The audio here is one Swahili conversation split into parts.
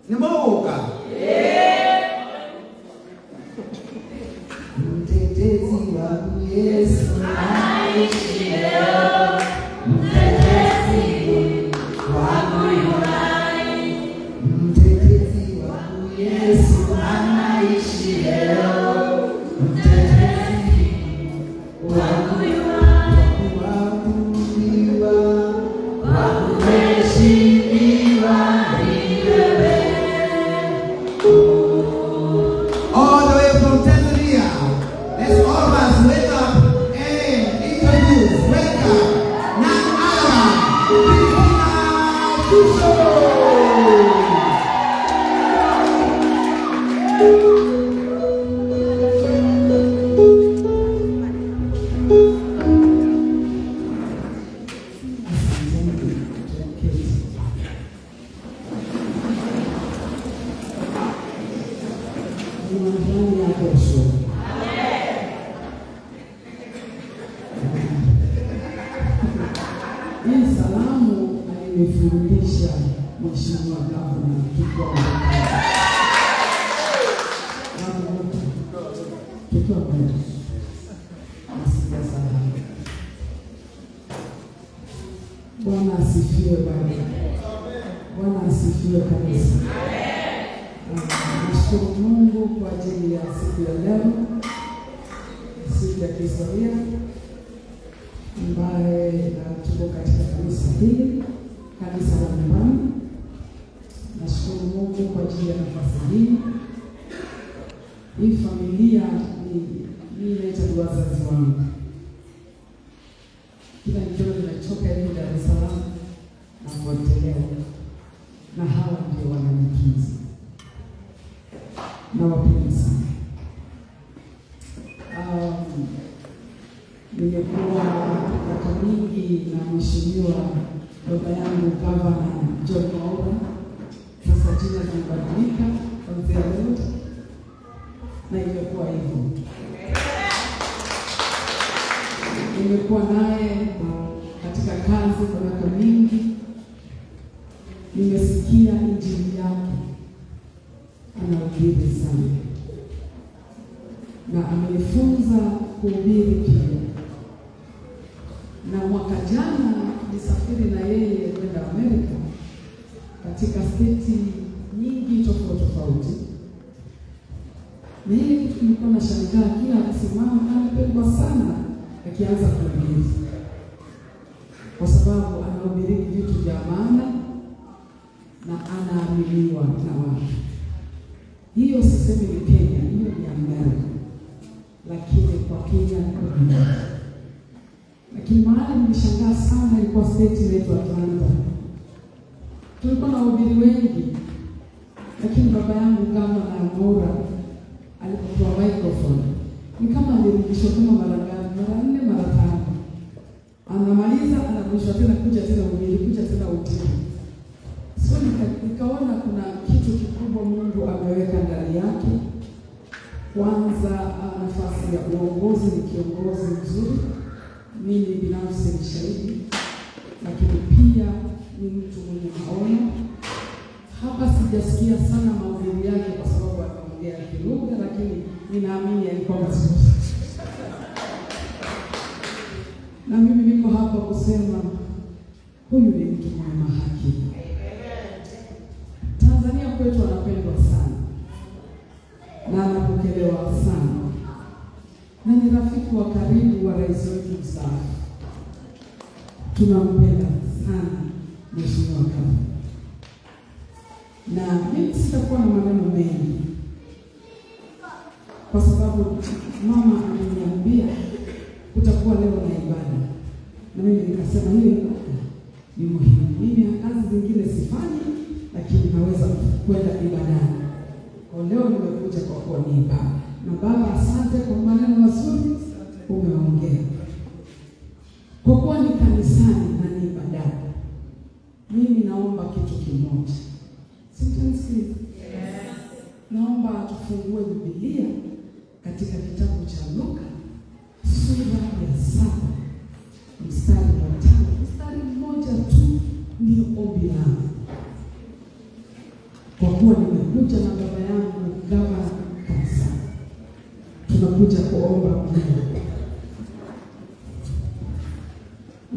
Nimeoga. Mtetezi wangu Yesu anaishi leo. Mtetezi wangu yu hai. Mtetezi wangu Yesu anaishi leo. Mtetezi wangu yu hai. Wa kuabudiwa, wa kuheshimiwa ni wewe. All the way from Tanzania. Let's all of us wake up and introduce, welcome, none other than Christina Kuso. Asanteni, tuketi. Ni yako sio? Hii salamu alinifundisha Mheshimiwa Gavana tukiwa Marekani. Nakumbuka tukiwa Marekani. Na sijasahau. Bwana asifiwe baba. Bwana asifiwe kanisa. Nashukuru Mungu kwa ajili ya siku ya leo, siku ya kihistoria ambaye tuko katika kanisa hili, kanisa la nyumbani. Nashukuru Mungu kwa ajili ya nafasi hii. Hii familia ni mimi naita ni wazazi wangu. Kila nikiwa nimechoka hivi Dar es Salaam napotelewa, na hawa ndio wananitunza. Nawapenda sana. Nimekuwa miaka mingi na mheshimiwa baba yangu Gavana John Mwaura. Sasa jina limebadilika kuanzia leo na imekuwa hivyo. Nimekuwa naye katika kazi kwa miaka mingi, nimesikia injili yake, anahubiri sana na amenifunza kuhubiri pia. Na mwaka jana nilisafiri na yeye kwenda Amerika katika state nyingi tofauti tofauti, na ile kitu nilikuwa nashangaa, kila akisimama anapendwa sana akianza kuhubiri, kwa sababu anahubiri vitu vya maana na anaaminiwa na watu. Hiyo sisemi ni Kenya, hiyo ni Amerika, lakini kwa Kenya kuna. Lakini mahali nilishangaa sana ilikuwa state inaitwa Atlanta. Tulikuwa na wahubiri wengi, lakini baba yangu Gavana Mwaura alipopewa microphone ni kama alirudishwa kama mara ngapi, mara nne, mara tano. Anamaliza anarudishwa tena, kuja tena uhubiri, kuja tena uhubiri. So nikaona kuna kitu kikubwa Mungu ameweka ndani yake. Kwanza nafasi ya uongozi, ni kiongozi mzuri, mimi binafsi ni shahidi, lakini pia ni mtu mwenye maono. Hapa sijasikia sana mahubiri yake kwa sababu anaongea kilugha, lakini ninaamini alikuwa mazuri. Na mimi niko hapa kusema huyu ni mtu mwema haki. Tanzania kwetu anapendwa sana na anapokelewa sana, na ni rafiki wa karibu wa rais wetu mstaafu. Tunampenda sana Mheshimiwa Gavana, na mimi sitakuwa na maneno mengi kwa sababu mama aliniambia kutakuwa leo na ibada, na mimi nikasema hiyo ibada ni muhimu. Mimi kazi zingine sifanyi, lakini naweza kwenda ibadani. Kwa leo nimekuja kwa kuwa ni ibada. Na baba, asante kwa maneno mazuri umeongea. Kwa kuwa ni kanisani na ni ibadani, mimi naomba kitu kimoja. Si mtanisikiliza? Yes. Naomba tufungue Biblia katika kitabu cha Luka sura ya 7 mstari wa 5. Mstari mmoja tu ndio ombi langu. Kwa kuwa nimekuja na baba yangu gavana kanisani, tunakuja kuomba Mungu.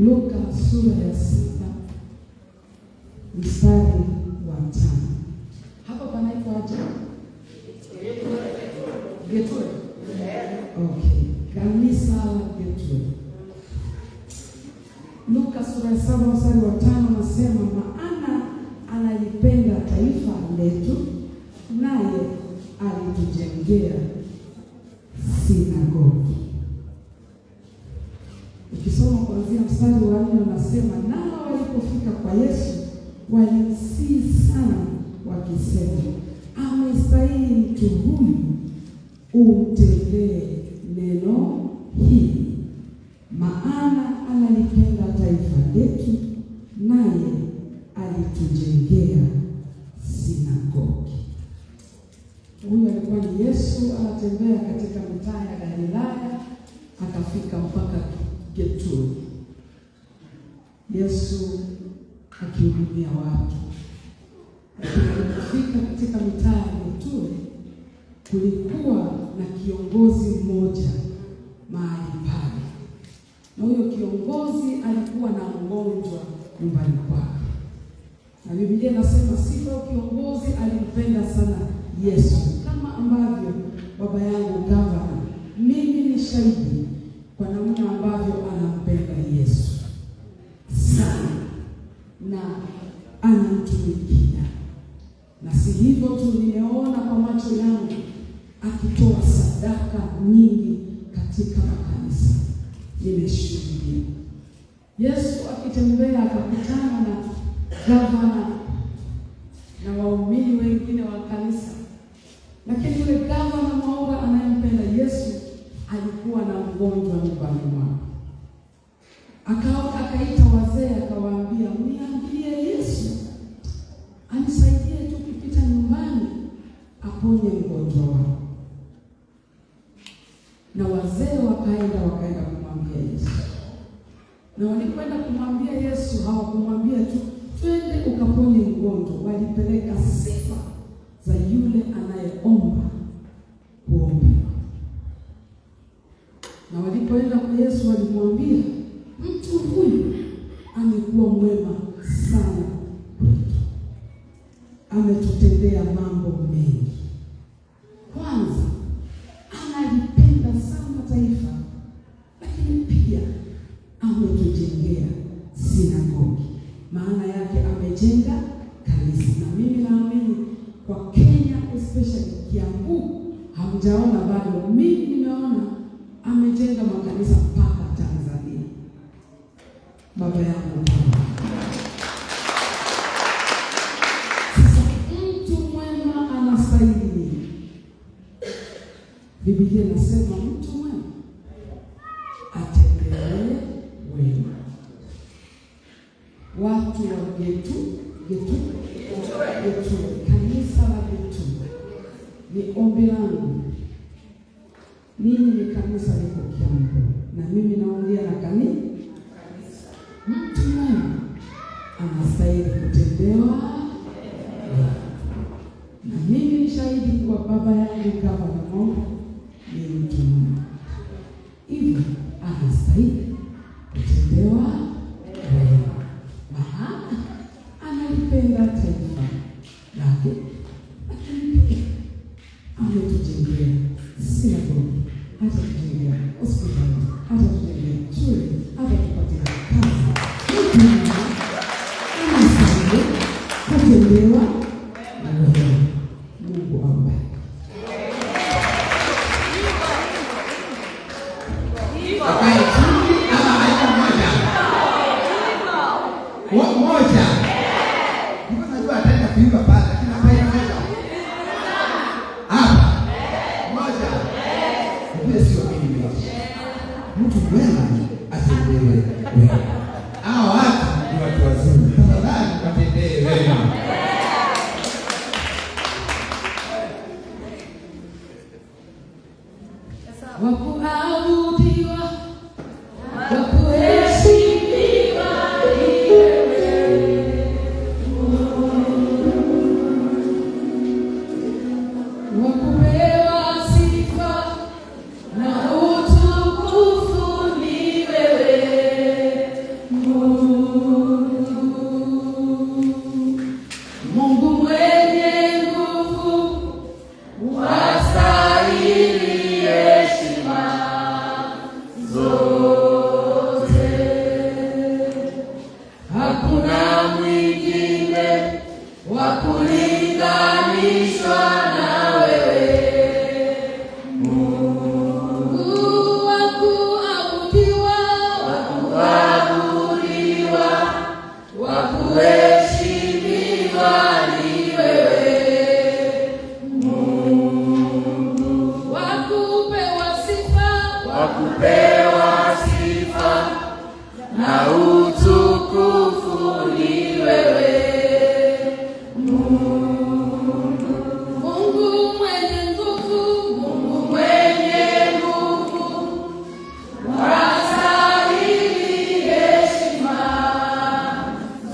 Luka sura ya 6 mstari wa 5. Hapa panaitwa aje? Getue. Okay, kanisa la Getue. Luka sura ya 7 mstari wa 5 nasema, maana analipenda taifa letu, naye alitujengea sinagogi. Ukisoma kuanzia mstari wa 4 unasema, nao walipofika kwa Yesu walimsihi sana wakisema, amestahili mtu huyu umtendee neno hili, maana analipenda taifa letu, naye alitujengea sinagogi. Huyu alikuwa ni Yesu anatembea katika mitaa ya Galilaya, akafika mpaka Getue. Yesu akihudumia watu. Alipofika katika mitaa ya Getue, kulikuwa na kiongozi mmoja mahali pale, na huyo kiongozi alikuwa na mgonjwa nyumbani kwake, na Biblia inasema sifa ya kiongozi alimpenda sana Yesu, kama ambavyo baba yangu gavana, mimi ni shahidi kwa namna ambavyo anampenda Yesu sana na anamtumikia. Na si hivyo tu, nimeona kwa macho yangu akitoa sadaka nyingi katika makanisa, nimeshuhudia. Yesu akitembea akakutana na gavana na waumini wengine wa kanisa, lakini yule gavana Mwaura anayempenda Yesu alikuwa na mgonjwa nyumbani mwake. Akaita wazee akawaambia, mniambie Yesu anisaidie tu kupita nyumbani aponye mgonjwa wangu. Na wazee wakaenda kumwambia Yesu. Na walipoenda kumwambia Yesu, hawakumwambia tu twende ukaponye mgonjwa, walipeleka sifa za yule anayeomba kuombewa. Na walipoenda kwa Yesu walimwambia, mtu huyu amekuwa mwema sana kwetu, ametutendea mambo mengi. Kwanza analipenda sana taifa, lakini pia ametujengea sinagogi. Maana yake amejenga kanisa. Na mimi naamini kwa Kenya, especially Kiambu, hamjaona bado, mimi nimeona amejenga makanisa mpaka Tanzania. Baba yangu baba. Sasa mtu mwema anastahili nini? Biblia inasema mtu mwema atendewe wema. Watu wa Getu, kanisa la Getu, ni ombi langu. Ninyi ni kanisa liko Kiambu, na mimi naongea na kanisa. Mtu mwema anastahili kutendewa wema. Na mimi ni shahidi kuwa baba yangu Gavana Mwaura ni mtu mwema, hivyo anastahili kutendewa wema, maana analipenda taifa lake, lakini pia ametujengea sinagogi, atatujengea hospitali, atatujengea shule, atatupatia kazi. Mtu mwema anastahili kutendewa wema. Mungu awabariki. Akae chini ama aina moja? Moja. Nilikuwa najua ataenda kuimba pale, lakini hapa ina moja. Hapa. Moja. Ujue sio mimi nimeisha. Mtu mwema atendewe wema. Hao watu ni watu wazuri. Tafadhali watendee wema. kulinganishwa na wewe. Mungu wa kuabudiwa, wa kuabudiwa, wa kuheshimiwa ni wewe. Mungu wa kupewa sifa, wa kupewa sifa na utukufu ni wewe. Mungu mwenye nguvu, Mungu mwenye nguvu, wastahili heshima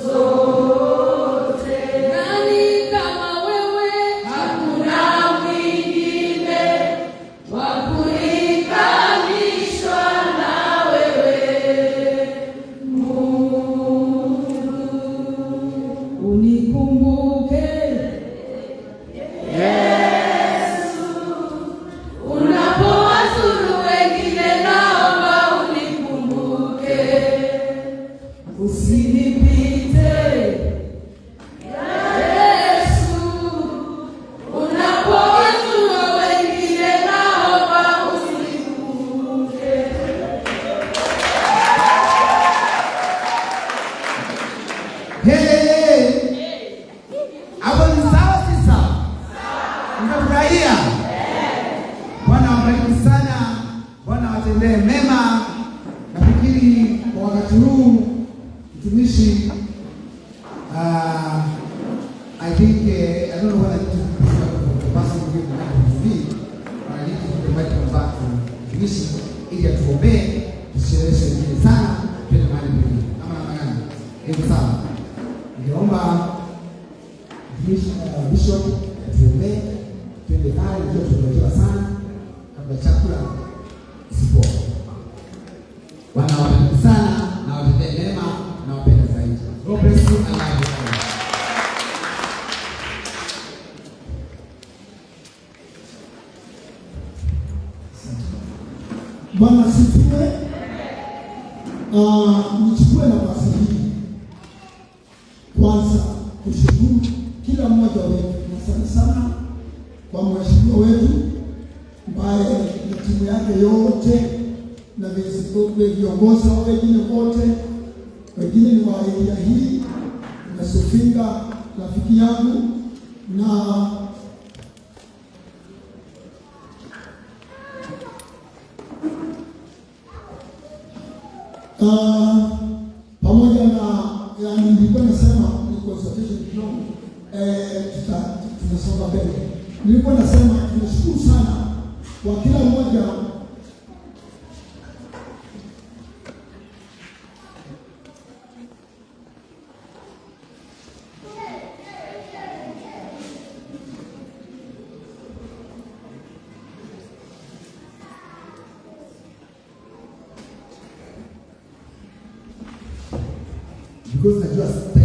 zote. Nani kama wewe? Hakuna mwingine wa kulinganishwa na wewe. Mungu, Unikumbuke Yesu, unapowazuru wengine naomba unikumbuke. Usinipite. Yesu, unapowazuru wengine naomba usinikumbuke. Hey, hey. Hapo ni sawa si sawa? Mnafurahia? Bwana awabariki sana, Bwana awatendee mema. Nafikiri kwa wakati huu mtumishi, I think I don't know what I need to do for the person who gave the microphone to me, but I need to give the microphone back to mtumishi ili atuombee, tusicheleweshe wengine sana, twende mahali pengine. Ama namna gani? Iko sawa? Ningeomba mtumishi, Bishop atuombee, twende pale, ndio tumeelewa sana kabla chakula isipoe. Bwana awabariki sana na watendee mema na wapenda zaidi. God bless you and love you all. Bwana asifiwe. Nichukue nafasi hii kwanza kushukuru kila mmoja wetu na sana sana kwa mheshimiwa wetu ambaye na timu yake yote na viongozi hao wengine wote, wengine ni wa area hii na Sofinga rafiki yangu na pamoja na yani, nilikuwa nasema ni consultation kidogo, tunasonga mbele. Nilikuwa nasema tunashukuru sana kwa kila mmoja. Because najua time